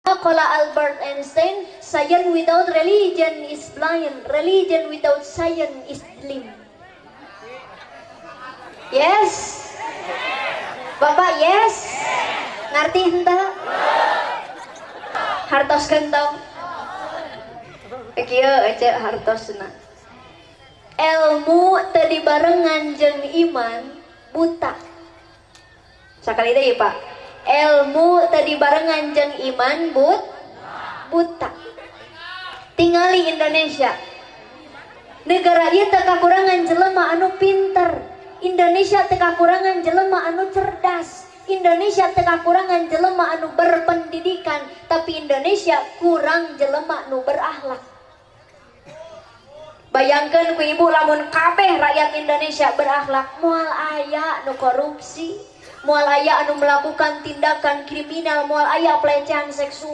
Qala Albert Einstein, "Science without religion is blind, religion without science is dim." Yes. Bapak, yes. Ngerti henteu? Hartos gentong. Kieu ece hartosna. Ilmu teu dibarengan jeung iman buta. Sakali deui, Pak. Ilmu teu dibarengan jeung iman buta. Tingali Indonesia. Negara ieu teu kakurangan jelema anu pinter. Indonesia teu kakurangan jelema anu cerdas. Indonesia teu kakurangan jelema anu berpendidikan, tapi Indonesia kurang jelema nu berakhlak. Bayangkan ku ibu lamun kabeh rakyat Indonesia berakhlak, moal aya nu korupsi, moal aya anu melakukan tindakan kriminal, moal aya pelecehan seksual.